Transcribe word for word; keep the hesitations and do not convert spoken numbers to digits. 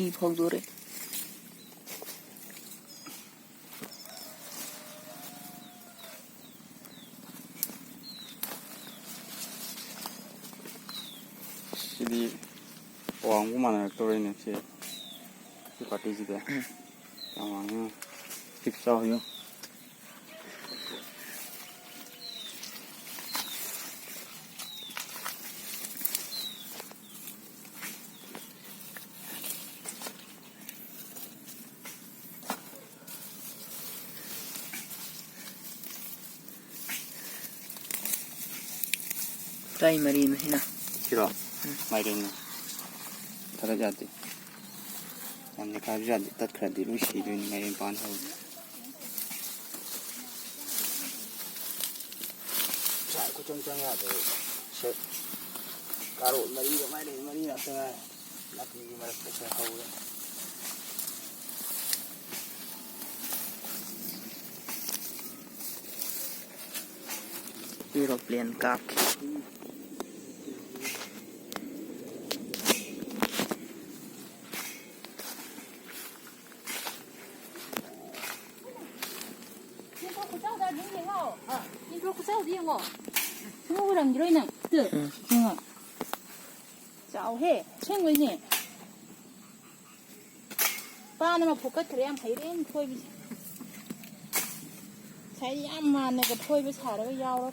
E ꯐꯧꯗꯣꯔꯦ꯫ ꯁꯤꯗꯤ ꯋꯥꯡꯕ ꯃꯥꯟꯅꯔꯛꯇꯧꯔꯦꯅꯦ ꯁꯤ, ꯁꯤ ꯄꯥꯔꯇꯤꯁꯤꯗꯤ꯫ ꯌꯥꯝ ꯋꯥꯡꯉꯤ꯫ ꯄꯤꯛ ꯆꯥꯎ ꯌꯦꯡꯉꯨ꯫ ꯀꯥꯏ ꯃꯔꯤ ꯃꯍꯤꯅ? ꯁꯤꯔꯣ? ꯎꯝ꯫ ꯃꯥꯏꯔꯦꯟꯅ꯫ ꯊꯥꯗꯠ ꯌꯥꯗꯦ꯫ ꯌꯥꯝ ꯅꯩꯈꯥꯏꯕꯁꯨ ꯌꯥꯗꯦ꯫ ꯇꯠꯈ꯭ꯔꯗꯤ ꯂꯣꯏ ꯁꯤꯗꯣꯏꯅꯤ ꯃꯥꯏꯔꯦꯟ ꯄꯥꯟ ꯍꯧꯔꯗꯤ꯫ ꯁꯥꯏ ꯈꯨꯆꯪ ꯆꯪ ꯌꯥꯗꯦ꯫ ꯁꯦ, ꯀꯥꯔꯣꯠ ꯃꯔꯤꯒ ꯃꯥꯏꯔꯦꯟ ꯃꯔꯤ ꯉꯥꯛꯇ ꯉꯥꯏꯔꯦ꯫ ꯅꯥꯄꯤꯒꯤ ꯃꯔꯛꯇ ꯈꯔ ꯍꯧꯔꯦ꯫ ꯑꯦꯔꯣꯄ꯭ꯂꯦꯟ ꯀꯥꯞꯈꯤ꯫ ꯌꯦꯡꯊꯣꯛ ꯈꯨꯆꯥꯎꯗꯣ ꯑꯗꯨꯝ ꯌꯦꯡꯉꯣ꯫ ꯌꯦꯡꯊꯣꯛ ꯈꯨꯆꯥꯎꯗꯣ ꯌꯦꯡꯉꯣ꯫ ꯁꯨꯡꯎ ꯎꯔꯝꯈꯤꯔꯣꯏ ꯅꯪ꯫ ꯇꯨ, ꯎꯝ꯫ ꯌꯦꯡꯉꯣ꯫ ꯆꯥꯎꯍꯦ, ꯑꯁꯦꯡꯕꯩꯅꯦ꯫ ꯄꯥꯟ ꯑꯃ ꯐꯨꯀꯠꯈ꯭ꯔꯦ, ꯌꯥꯝ ꯍꯩꯔꯦꯅꯦ ꯐꯣꯏꯕꯁꯦ꯫ ꯉꯁꯥꯏꯗꯤ ꯌꯥꯝ ꯃꯥꯟꯅꯒ ꯐꯣꯏꯕ ꯁꯥꯔꯒ ꯌꯥꯎꯔ